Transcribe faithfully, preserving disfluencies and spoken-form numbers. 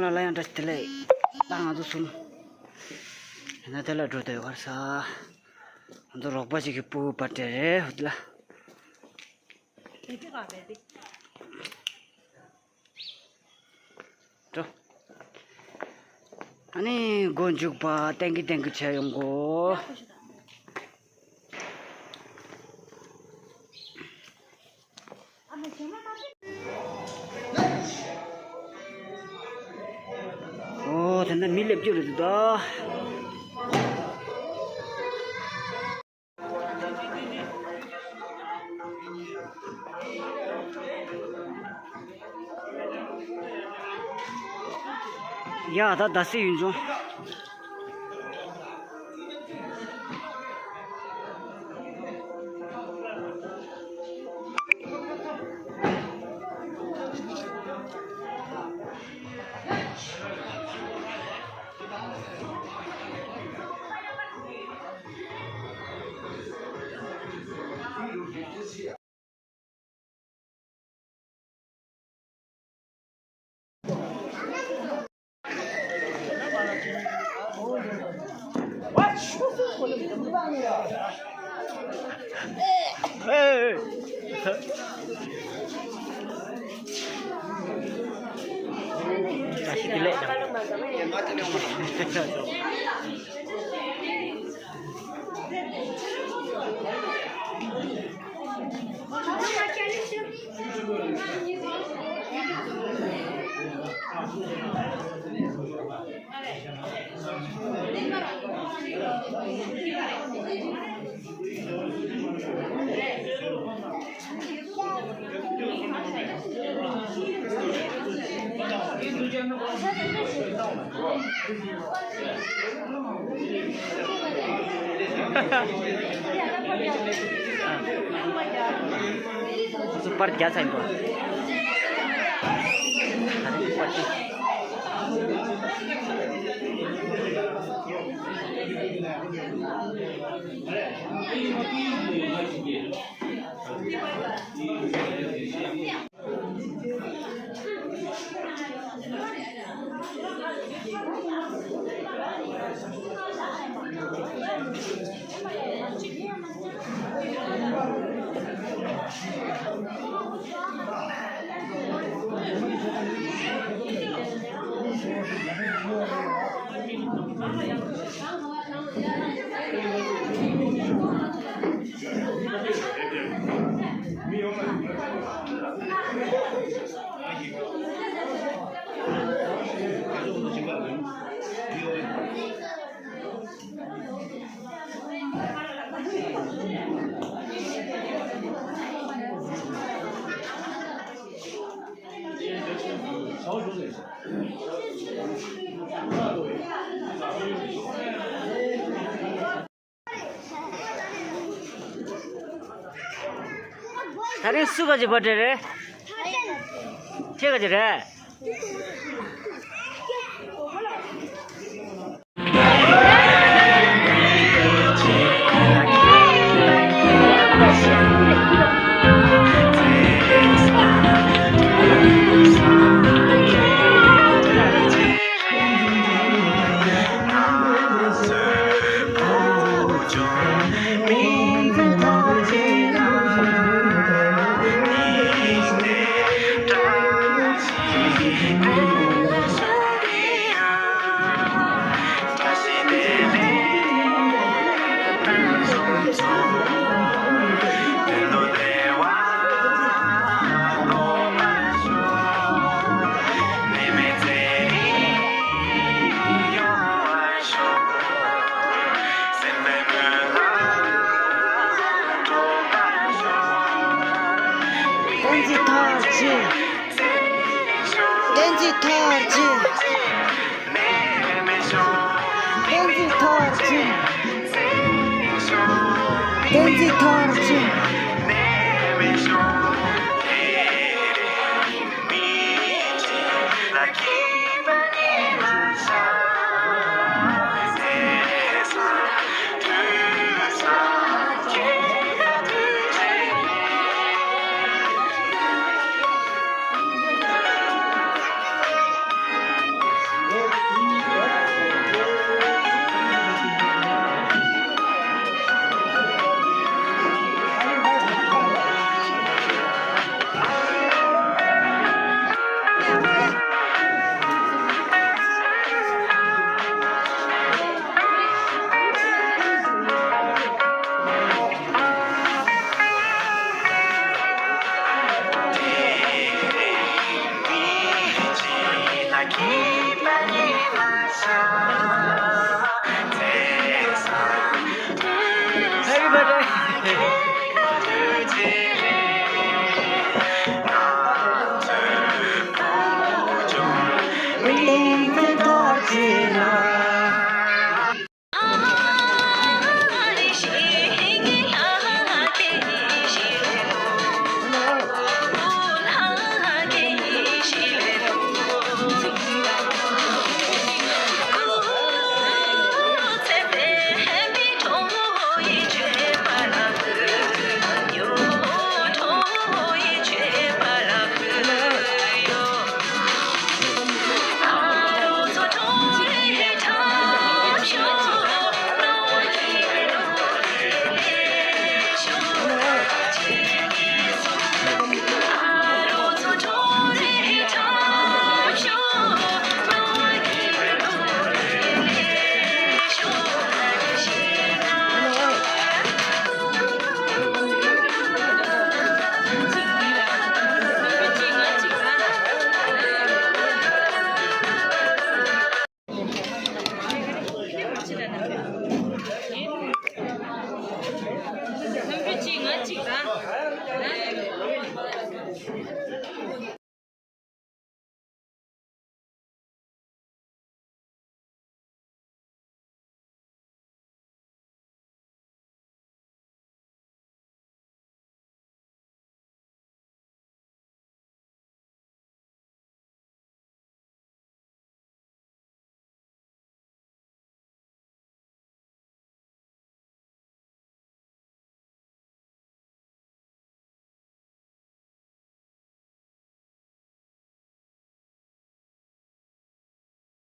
ལ་ལ་ཡང་འདྲ་དེ་ལས་ད་ང་ཚོ་སུམ་ཡིན་ན་དེ་ལ་འགྲོ་དོ་ཡོད་གར་ས། ང་ཚོ་རོགས་པ་ཞིག་གི་སྤུ་གུ་པར་ཏྲེ་རེད་ཧུད་ལ། འགྲོ། ཨ་ནི་མགོ་མཇུག་པ་ཏན་གི་ཏན་གི་བྱས་ཡོང་གོ། ཨོ་དེ་འདྲ་མི་སླེབས་རྒྱུ་རེད་འདུག་ད། ཡ་ད་ད་སི་ཡུན་ཅུང་། ཚོ་པར་རྒྱག་ཚར་ཡིན་པ། ད་རིང་སུ་ག་ཅིག་པར་ཏྲེ་རེད། ཁྱེད་ག་ཅིག་རེད། བསྟན་འཛིན་ཐར་རྗེ། བསྟན་འཛིན་ཐར་རྗེ། བསྟན་འཛིན་ཐར་རྗེ། བསྟན་འཛིན་ཐར་རྗེ། ང་གཅིག་དང་།